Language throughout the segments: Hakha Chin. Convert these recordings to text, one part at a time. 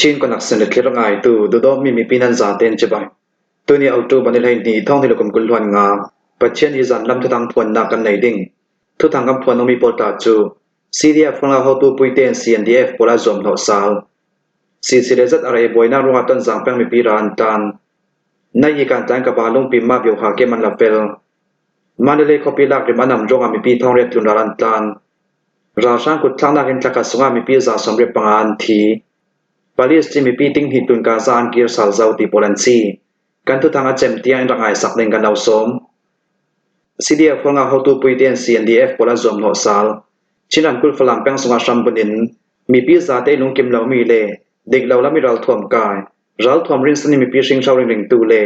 Chin connection le thlir ngaitu dawdawmi mipi nan zaten cibai. Tuni October ni 12 thawng ni kum 20 hluan nga Pathian hi zan lam thuthang phuannak kan nei ding. Thuthang kan phuan mi pawl ta cu CDF hruangah hotu puiten CNDF pawl a zuam hnawh sal. CC le zat a rei buainak ruangah tonzang peng mipi ra an tan. Nai hi kan tlan ka ba lungpi ma bio ha ke man la fel. Mandalay khuapi lak rim a nam ruangah mipi thawngriat tlun ral an tlan. Ralhrang kutthlaknak in thlakhat sungah mipi 85 an thi. Palestine mipi tinghnih tlun Gaza an kir sal zau ti pawl an si. Kan thuthang a cem tiang in rak ngaisak ding kan lo sawm. CDF ruangah hotu puite an CNDF pawl an zuam hnawh sal. Chin ramkulh Falam peng sungah hrambunh in mipi zate lungkim lomi le dik lo lam i ralthuam kai, ralthuam rinsan in mipi hringhro ringringtu le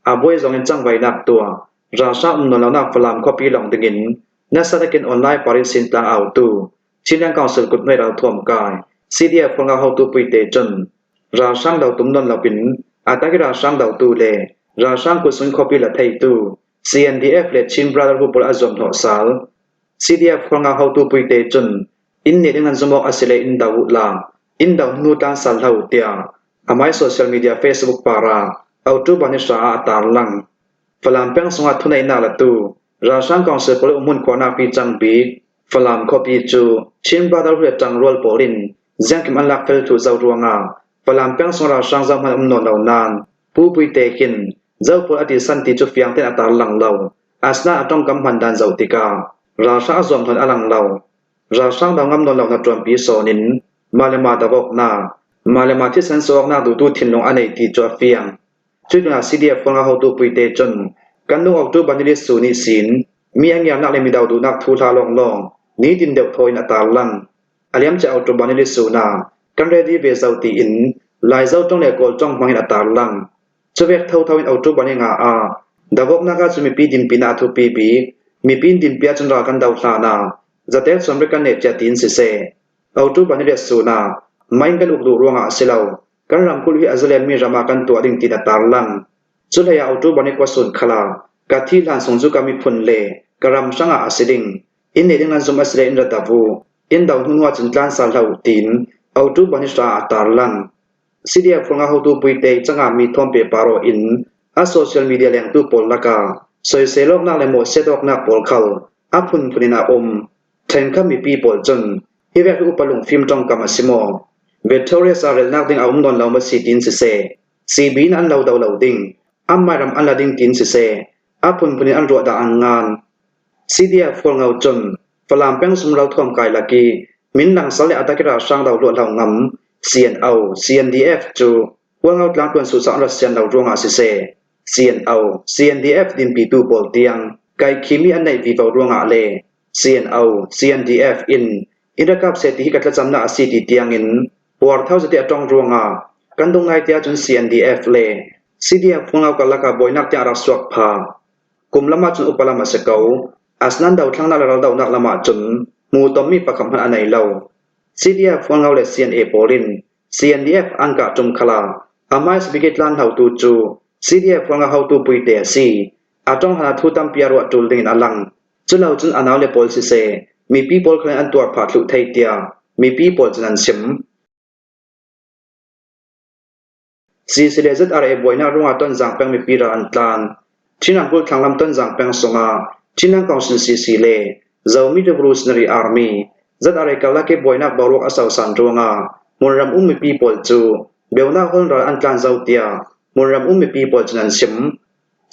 a buai zong in cangvainak tuah, ralhrang um nawn lonak Falam khuapi lawng dingin nasa takin online parin sin tlang autu Chinland Council kutmei ralthuam kai CDF ruangah hotu puite cun ralhrang dotum nawn loin ataki ralhrang dotu le ralhrang kutsung khuapi la theitu CNDF le Chin Brotherhood pawl a zuam hnawh sal. CDF ruangah hotu puite cun inn nih ding an zum awk a si le inn do uh la inn do hnu tlan sal hlo tiah amai social media Facebook par ah October ni hra ah a tarlang. Falam peng sungah thuneihnak latu ralhrang council pawl umhmun khuarnak pi cang bik Falam khuapi cu Chin Brotherhood le ṭangrual pawl in ziangkim an lak fel thlu zau ruangah Falam peng sung ralhrang zohhmanh um nawn lo nain Pu Puite khin zo pawl a ti san ti cu fiang tein a tarlang lo. Asinain a ṭongkam hman dan zoh tikah ralhrang a zuam hnon a lang lo. Ralhrang do ngam nawn lo na ṭuanpi sawn in mah le mah dawknak, mah le mah thisen sawknak duhtu thinlung a nei ti cu a fiang. Cutikah CDF kongah hotu puite cun kan nu October nili su nih sin mi a ngiarnak le mi do duhnak thu hla lawnglawng nitin deuh thaw in a tarlang. A liamcia October nili su na kan ready ve zo tiin Laizo ṭong le Kawl ṭong hmang in a tarlang. Cuvek thotho in October ni nga ah davoknak ah cun mipi dinpi na a thupi bik. Mipi in dinpi ahcun ral kan do hlan ah zatek cun rik kan neih cia tiin siseh. October ni riat su na main kan uk duh ruangah a si lo. Kan ramkulh hi a zalenmi ram ah kan tuah ding tiin a tarlang. Cuhlei ah October ni kuasun khala ka thi hlan sung cu ka miphun le ka ram hrangah a si ding. Inn nei ding an zum a si le inn ra ta vu. Inn do hnu ah cun tlan sal hlah u tiin October ni hra ah a tarlang. CDF ruangah hotu puite cangah mi thawmpe paro in a social media lengtu pawl lakah soiselawknak le mawhchiat awknak pawl khal a phunphun in a um. Ṭhenkhat mipi pawl cun hi vek hi upa lungfim ṭongkam a si maw? Victorious ah relnak ding a um nawn lo maw si tiin siseh, CB in an lo do lo ding, anmah ram an la ding tiin siseh, a phunphun in an ruah dah an ngan. CDF Hualngo cun Falam peng sung ralthuam kai lak i minlang sal le atak i ralhrang do luahlo ngam CNO, CNDF cu Hualngo tlangtluan suhsah an rat sian lo ruangah siseh, CNO, CNDF dinpitu pawl tiang kai khimi an neih vivo ruangah le CNO, CNDF in in rakap seh ti hi ka thlacamnak a si ti tiangin puarthau zate a tong ruangah kan dong ngai tiah cun CNDF le CDF Hualngo karlak ah buainak tiang a rak suak phah. Kum lam ahcun upa lam a si ko. Asinain dothlannak le raldohnak lam ahcun hmuhtonmi pakhat hmanh a nei lo. CDF Hualngo le CNA pawl in CNDF an kah ṭum khal ah amah Brigade tlan hautu cu CDF ruangah hotu puite a si. A ṭong han ah thu tampi a ruah ṭul dingin a lang. Culo cun a naule pawl siseh, mipi pawl khan an tuar phah thluh thei tiah mipi pawl cun an chim. CC le ZRA buainak ruangah Tonzang peng mipi ral an tlan. Chin ramkulh thlanglam Tonzang peng sungah Chinland Council CC le Zomi Revolutionary Army ZRA karlak i buainak boruak a sosan ruangah hmunram um mipi pawl cu beunak hol ral an tlan zau tiah hmunram um mipi pawl cun an chim.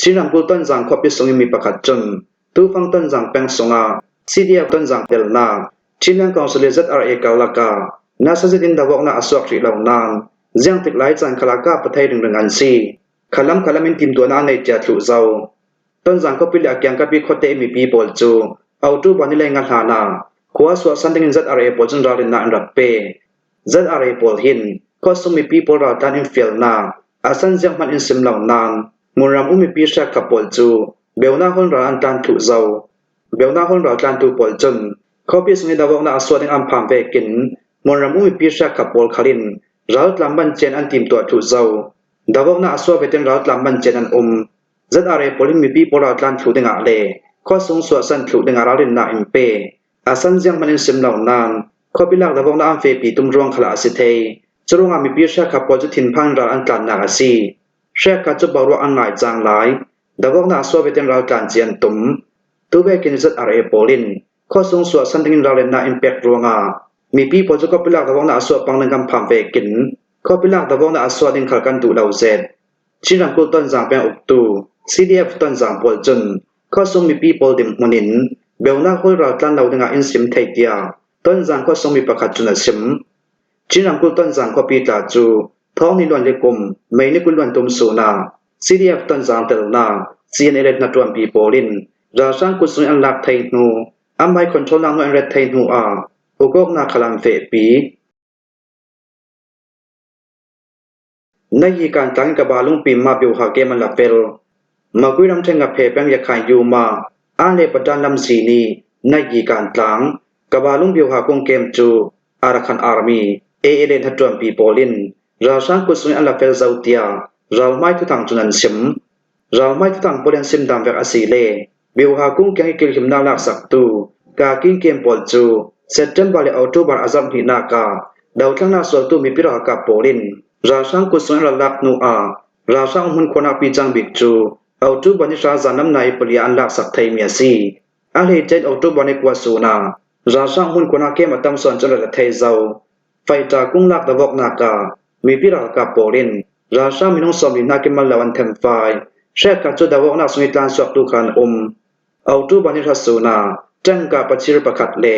Chin ramkulh Tonzang khuapi sung i mi pakhat cun Tufang Tonzang peng sungah CDF Tonzang telnak Chinland Council le ZRA karlak ah nasa zet in dawaknak a suak rih lo nain ziangtik lai caan khala ka pathei ringring an si. Khalam khalam in timtuahnak a nei cia thluh zau. Tonzang khuapi le a kiangkapi khuate i mipi pawl cu October ni lei nga hlan ah khua suahsan dingin ZRA pawl cun ralrinnak an rak pe. ZRA pawl hin khuasung mipi pawl raltlan in fialnak a san ziang hmanh in sim lo nain hmunram um mipi hriatkha pawl cu beunak hon ral an tlan thluh zau. Beunak hon ral tlantu pawl cun khuapi sung i dawaknak a suah ding an phan vekin hmunram um mipi hriatkha pawl khal in raltlan bancen an timtuah thluh zau. Dawaknak a suah vetin raltlan bancen an um. ZRA pawl in mipi pawl raltlan thlu dingah le khuasung suahsan thlu dingah ralrinnak in pe. A san ziang hmanh in sim lo nain khuapi lak dawaknak an fepi tum ruang khala a si thei. Curuangah mipi hriakha pawl cu thinphang in ral an tlannak a si. Hriakha cu boruak an ngai cang lai. Davawknak Soviet in raltlan ci an tum. Tuvekin ZRA pawl in khuasung suahsan dingin ralrinnak in pek ruangah mipi pawl cu khuapilak davawknak a suah pang ding kan phang vekin khuapilak davawknak a suah ding khal kan duh lo zet. Chin ramkulh Tonzang peng uktu CDF Tonzang pawl cun khuasung mipi pawl dinhmun in beunak hawl raltlan lo dingah in sim thei tiah Tonzang khuasung mi pakhat cun a chim. Chin ramkulh Tonzang khuapi tla cu Thawng ni luan le kum May ni 20 luan tum sun ah CDF Tonzang telnak CNA le hnaṭuanpi pawl in ralhrang kutzung an lak thei hnu an hmai control nak nawl an ret thei hnu ah ukawknak khal an fehpi. Na hi kan tlang in ka ba lungpi ma bioha ke man la fel. Makui ramṭhen nga phe peng yakhain yu ma an le patan lam zi ni na hi kan tlang ka ba lung bioha kung kem cu Arakan Army AA le hnaṭuanpi pawl in ralhrang kutzung in an la fel zau tiah ralhmai thuthang cun an chim. Ralhmai thuthang pawl an sim dam vek a si le bioha kung keng i kilhimnak laksaktu Kakin kem pawl cu September le October a zarh hnihnak ah dothlannak sualtu mipi ralkap pawl in ralhrang kutzung in ral lak hnu ah ralhrang hmun khuanak pi cang bik cu October ni hra zan lam nai pali ah an laksak theimi a si. A hleicein October ni kua sun ah ralhrang hmun khuanak kem a tam suan cu ral a thei zau. Fighter kung lak dawoknak ah mipi ralkap pawl in ralhrang minung sawmli hna kimal lo an thenfai. Hriatkhat cu dawoknak sung i tlansuaktu kha an um. October ni hra sun ah tangka pachir pakhat le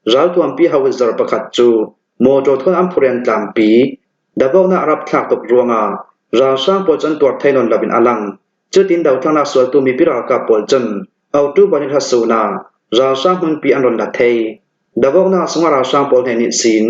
ralthuampi howitzer pakhat cu motor thawn an phur i an tlangpi. Dawoknak a rap thlak tuk ruangah ralhrang pawl cu an tuar thai nawn lo in a lang. Cutin dothlannak sualtu mipi ralkap pawl cun October ni hra sun ah ralhrang hmunpi an run la thei. Dawoknak sungah ralhrang pawl hne nih sin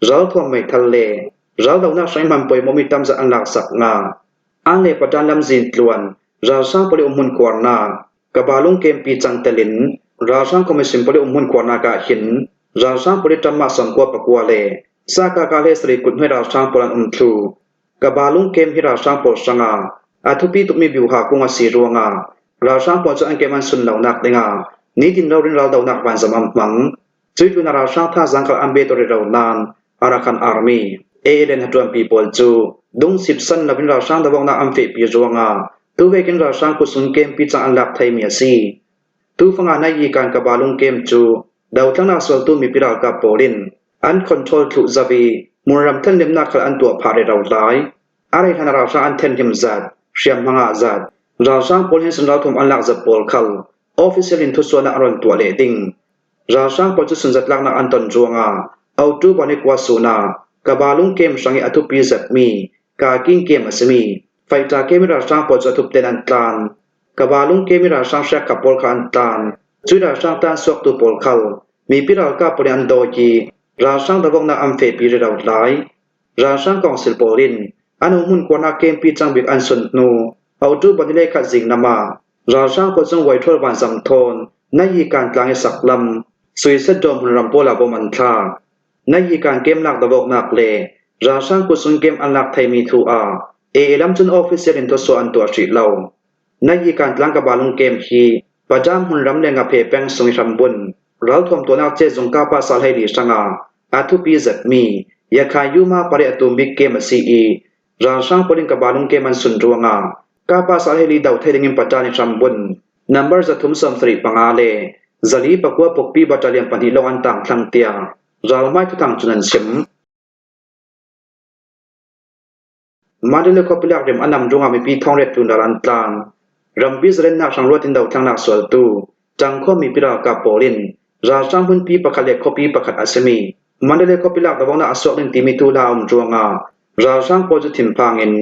ralthuam meithal le raldohnak hreihman poimawmi tamzat an laksak nga. An le Patan lamzin tluan ralhrang pali umhmun kuarnak Kabalung kempi cang telin ralhrang commission pali umhmun kuarnak ah hin ralhrang pali ṭamah 99 le Sakaka le Sari kuthnuai ralhrang pawl an um thlu. Kabalung kem hi ralhrang pawl hrangah a thupi tukmi byuha kung a si ruangah ralhrang pawl cu an kem an sun lonak dingah nitin rorin raldohnak vanzam an hmang. Cuitlun ah ralhrang thazaang kal an bet ri lo nain Arakan Army AA le hnaṭuanpi pawl cu dungsip san loin ralhrang dawhnak an fehpi ruangah tuvekin ralhrang kutsung kempi cang an lak theimi a si. Tufang ah nai i kan Kabalung kem cu dothlannak sualtu mipi ralkap pawl in an control thluh zau i hmunram thenhlimnak khal an tuah phah rero lai. A rei hlan ah ralhrang an thenhlim zat, hriamhmang ah zat, ralhrang pawl hin ralthum an lak zat pawl khal official in thusuanak an ron tuah leh ding. Ralhrang pawl cu sunzatlaknak an ton ruangah Autu Banikwa sun ah Kabalung kem hrang i a thupi zatmi Kaking kem a simi Faita kem i ralhrang pawl cu a thup ten an tlan. Kabalung kem i ralhrang hriakkap pawl kha an tlan. Cu ralhrang tan suaktu pawl khal mipi ralkap pawl nih an dawi i ralhrang dawoknak an fehpi rero lai. Ralhrang kongsil pawl in an hmun kuanak kempi cangbik an sun hnu Autu Banile khat zingnam ah ralhrang pawl cung voithol vanzam thawn na yi kan tlang i sak lam suiset dawm hmunram pawl ah bom an thlak. Na yi kan kemnak dawoknak le ralhrang kutsung kem an lak theimi thu ah AA lam cun official in tuahsuah an tuah hrih lo. Na yi kan tlang ka balung kem hi Pajam hmunram le ngaphe peng sung i hrambun ralthuam tuahnak cezung kapa sal hei li hrangah a thupi zatmi Yakhai Yuma pare a tumbik kem a si i ralhrang pawl in ka balung kem an sun ruangah kapa sal hei li do thei dingin patan i hrambun number 375 le 449 pukpi battalion pahnih lawng an tang thlang tiah ralhmai thuthang cun an chim. Mandalay khuapilak rim a nam ruangah mipi thongret tlun ral an tlan. Rampi zalennak hrang ruat in dothlannak sualtu Ṭangkhaw mipi ralkap pawl in ralhrang hmunpi pakhat le khuapi pakhat a simi Mandalay khuapilak dawhnak a suak ding timi tuhla a um ruangah ralhrang pawl cu thinphang in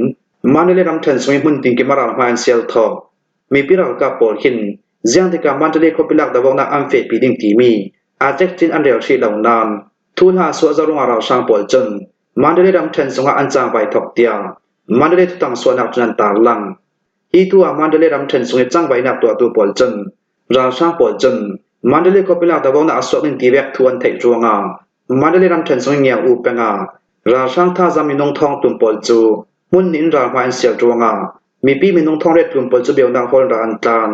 Mandalay ramṭhen chung i hmun tinkim a ral hmai an sial thawk. Mipi ralkap pawl hin ziang tikah Mandalay khuapilak dawhnak an fehpi ding timi aa cekcin an rel hrih lo nain thuhla a suah zau ruangah ralhrang pawl cun Mandalay ramṭhen zongah an cangvai thawk tiah Mandalay thutang suahnak cun an tarlang. Hi tu ah Mandalay ramṭhen chung i cangvainak tuahtu pawl cun ralhrang pawl cun Mandalay khuapilak dawhnak a suak ding ti vek thu an theih ruangah Mandalay ramṭhen chung i Ngiang U peng ah ralhrang thazaang minung thawng tum pawl cu hmun in ralhmai an sial ruangah mipi minung thongret tum pawl cu bionak hawl ral an tlan.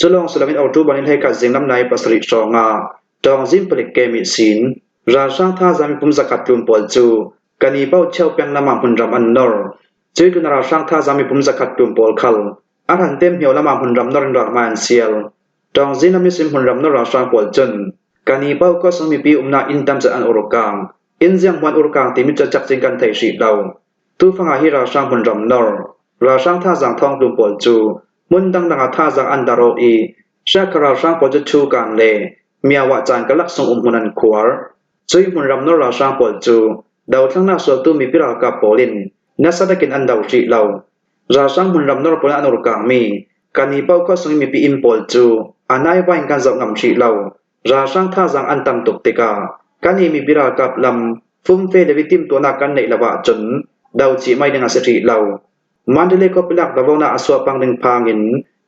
Cu lawng si loin October ni hleikhat zinglam nai pasarih hrawng ah Tawngzin palik kemi sin ralhrang thazaang pum zakhat tlum pawl cu Kan i paoh cheu peng lam ah hmunram an nor. Cui tlun ralhrang thazaang mipum zakhat tlum pawl khal a hran tem hmio lam ah hmunram nor in ralhmai an sial. Ṭawngzin lam i sim hmunram nor ralhrang pawl cun kan i paoh khuasung mipi umnak inn tam zat an urkang. Inn ziang hmuan urkang timi cacak cing kan thei hrih lo. Tufang ah hi ralhrang hmunram nor ralhrang thazaang thawng tlum pawl cu hmun dangdang ah thazaang an daro i Shakha ralhrang pawl cu Chukan le Myawa caan karlak sung um hmun an khuar. Cui hmunram nor ralhrang pawl cu dothlannak sualtu mipi ralkap pawl in nasa takin an do hrih lo. Ralhrang hmunram nor pawl an urkangmi kan i paoh khuasung i mipi inn pawl cu a naiva in kan zoh ngam hrih lo. Ralhrang thazaang an tam tuk tikah kan i mipi ralkap lam fumfe le timhtuahnak kan neih lo ahcun do chih mai ding a si hrih lo. Mandalay khuapi lak dovonak a suahpang ding phang in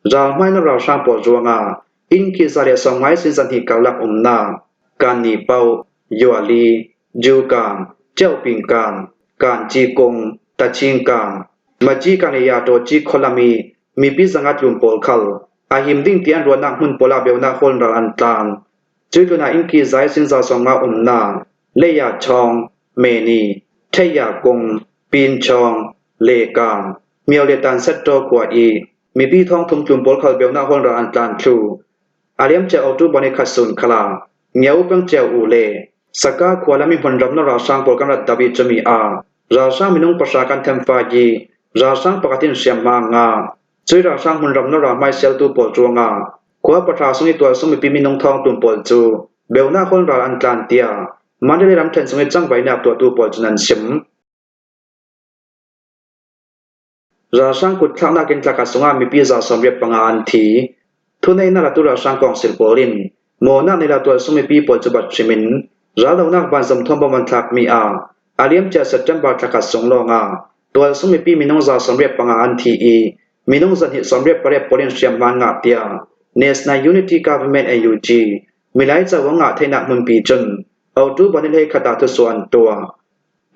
ralhmai le ralhrang pawl ruangah inn khi za le sawmngai sin zahnih karlak umnak Kanni Paoh, Yuali, Jukan, Ceupingkan, Kancikung, Tachingkan, Macikan le Yatawci khualam i mipi zanga tlum pawl khal a him ding ti an ruahnak hmun pawl ah beunak hawl ral an tlan. Cu tlun ah innki zai sin za sawmnga umnak Leiya Chawng, Meni, Theiya Kung, Pin Chawng, Lekang, Myo le Tan Settaw khua i mipi thongthum tlum pawl khal beunak hawl ral an tlan thlu. A liamcia October ni khat sun khala Myo peng Ceu U le Saka khua lam i hmunram na ralhrang pawl kan rat dap i cumi ah ralhrang minung pahra kan thenfai i ralhrang pakhat in hriamhma nga. Cui ralhrang hmunram na ralhmai sialtu pawl ruangah khua pahra sung i tualsung mipi minung thawng tum pawl cu beunak hawl ral an tlan tiah Mandalay ramṭhen sung i cangvainak tuahtu pawl cun an chim. Ralhrang kutthlaknak in tlaka sungah mipi za 85 an thi. Thuneihnak latu ralhrang kongsil pawl in mawnak nih la tualsung mipi pawl cu bat hrim in raldohnak vanzam thawng an thlakmi ah a liamcia September thlakhat sung lawngah tualsung mipi minung za 95 an thi i minung 298 pawl in hriamhman ngah tiah National Unity Government NUG milai covo ngah theihnak hmunpi cun October ni 21 ah thusuah an tuah.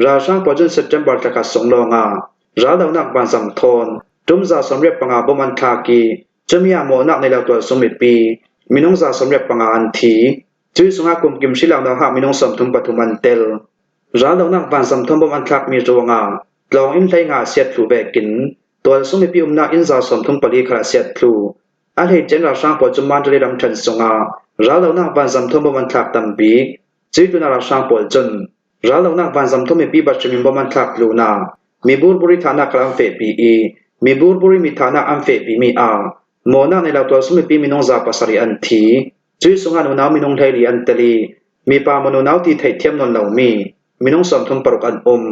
Ralhrang pawl cun September thla khat sung lawngah raldohnak vanzang thawn tum 185 bom an thlak i cumi ah mawhnak nei lo tualsung mipi minung 185 an thi. Cui sungah kumkim hrilaknak ah minung 33 an tel. Raldohnak vanzang thawn bom an thlakmi ruangah tlawng inn 15 siat thlu vekin tualsung mipi umnak inn 34 khal a siat thlu. A hleice ralhrang pawl cu Mandalay ramṭhen sungah raldohnak vanzang thawn bom an thlak tam bik. Cui tun ah ralhrang pawl cun Raldohnak vanzam thum mipi bat hrim in bom an thlak tlunak, mi burburi thahnak kha an fehpi i mi burburi mi thahnak an fehpimi ah mawnak nei lo tualsung mipi minung 700 an thi. Cui sungah nunau minung 14 an tel i mipa maw nunau ti theihthiam nawn lomi minung 36 an um.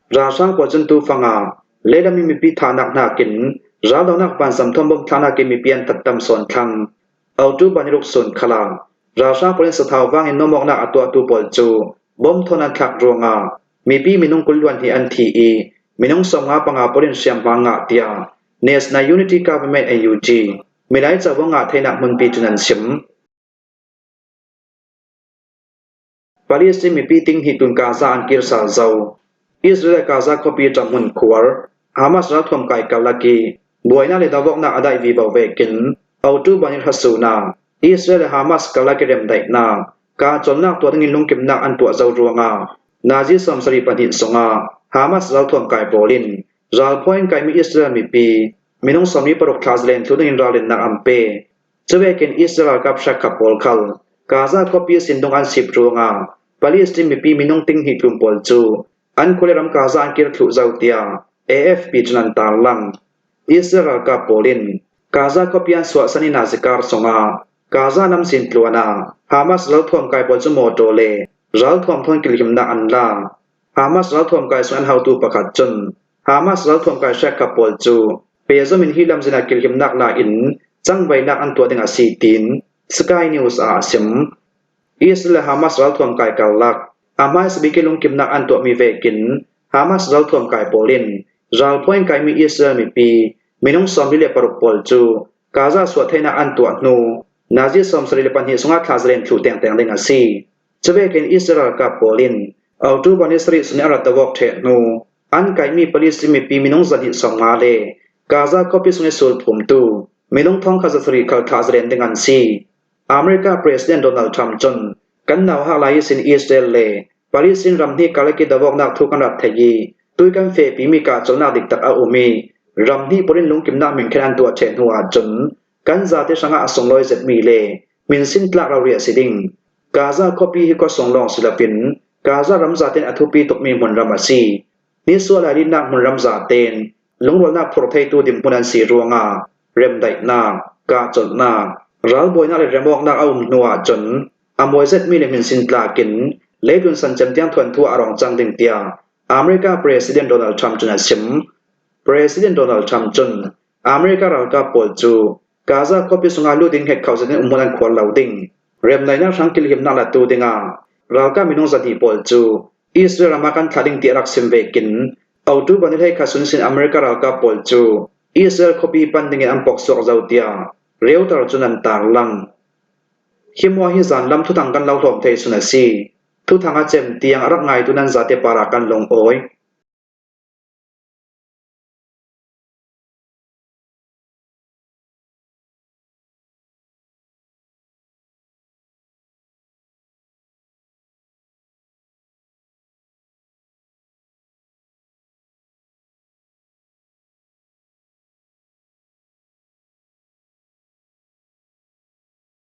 Ralhrang pawl cun tufang ah lehlam i mipi thahnak nakin raldohnak vanzam thum bom thlaknak in mipi an that tam sawn thlang. October ni ruk sun khala ralhrang pawl in sathau vang in nawmawknak a tuahtu pawl cu bom thawn an thlak ruangah mipi minung 20 luan hi an thi i minung 55 pawl in hriamhma ngah tiah National Unity Government NUG milai covo ngah theihnak hmunpi cun an chim. Palestine mipi ting hi tun Gaza an kir sal zau. Israel le Gaza khuapi ṭamhmun khuar Hamas ralthuam kai karlak i buainak le dovoknak a daih vivo vekin October ni hlasuna Israel le Hamas karlak i remdaihnak kahcawnnak tuah dingin lungkimnak an tuah zau ruangah Nazi 72 sungah Hamas ralthuam kai pawl in ralphaw in kaimi Israel mipi minung 46 thla zalen thlu dingin ralrinnak an pe. Cuvekin Israel ralkap hrekkhat pawl khal Gaza khuapi sindung an sip ruangah Palestine mipi minung tinghnih tlum pawl cu an khua le ram Gaza an kir thluh zau tiah AFP cun an tarlang. Israel ralkap pawl in Gaza khuapi an suahsan i Nazikar zongah Gaza lamsin tluan ah Hamas ralthuam kai pawl cu mawṭaw le ralthuam thawn kilhimnak an la. Hamas ralthuam kai sung an haotu pakhat cun Hamas ralthuam kai hrekkhat pawl cu pehzom in hi lamzin ah kilhimnak la in cangvainak an tuah ding a si tiin Sky News ah a chim. Israel le Hamas ralthuam kai karlak a hmaisabik i lungkimnak an tuahmi vekin Hamas ralthuam kai pawl in ralphaw in kaimi Israel mipi minung 46 pawl cu Gaza suahtheihnak an tuah hnu nazi 72 sungah thla zalen thlu tengteng ding a si. Cuvekin Israel ralkap pawl in October ni sarih suni a rat dawk ṭheh hnu an kaimi Palestine mipi minung 250 le Gaza khuapi sung i sulphumtu minung 7,000 khal thla zalen ding an si. America President Donald Trump cun kan nau hak lai i sin Israel le Palestine ram hnih karlak i dohawknak thu kan rak theih i tui kan fehpimi kahcawlnak diktak a um i ram hnih pawl in lungkimnak mingkhen an tuah ṭheh hnu ahcun kan zate hrangah a sunglawi zetmi le minsin tlak rori a si ding. Gaza khuapi hi khua sung lawng si loin Gaza ram zaten a thupi tukmi hmunram a si. Nisual ailinnak hmunram zaten lungrualnak phor theitu dinhmun an si ruangah remdaihnak, kahcolhnak, ralbawinak le remawknak a um hnu ahcun a mawi zetmi le minsin tlak in leitlun san cem tiang thuanthu a rong cang ding tiah America President Donald Trump cun a chim. President Donald Trump cun America ralkap pawl cu Gaza khuapi chungah lut in hngek kho zet in umhmun an khuar lo ding. Remdaihnak hrangkil himnak latu dingah ralkap minung 200 pawl cu Israel ram ah kan thlah ding ti a rak sim ve kin October ni 11 sun sin America ralkap pawl cu Israel khuapi pan dingin an pok suak zau tiah Reuters cun an tarlang. Hi mua hi zanlam thuthang kan lo hlawm thei sun a si. Thuthang a cem tiang a rak ngaitu nan zate par ah kan lungawi.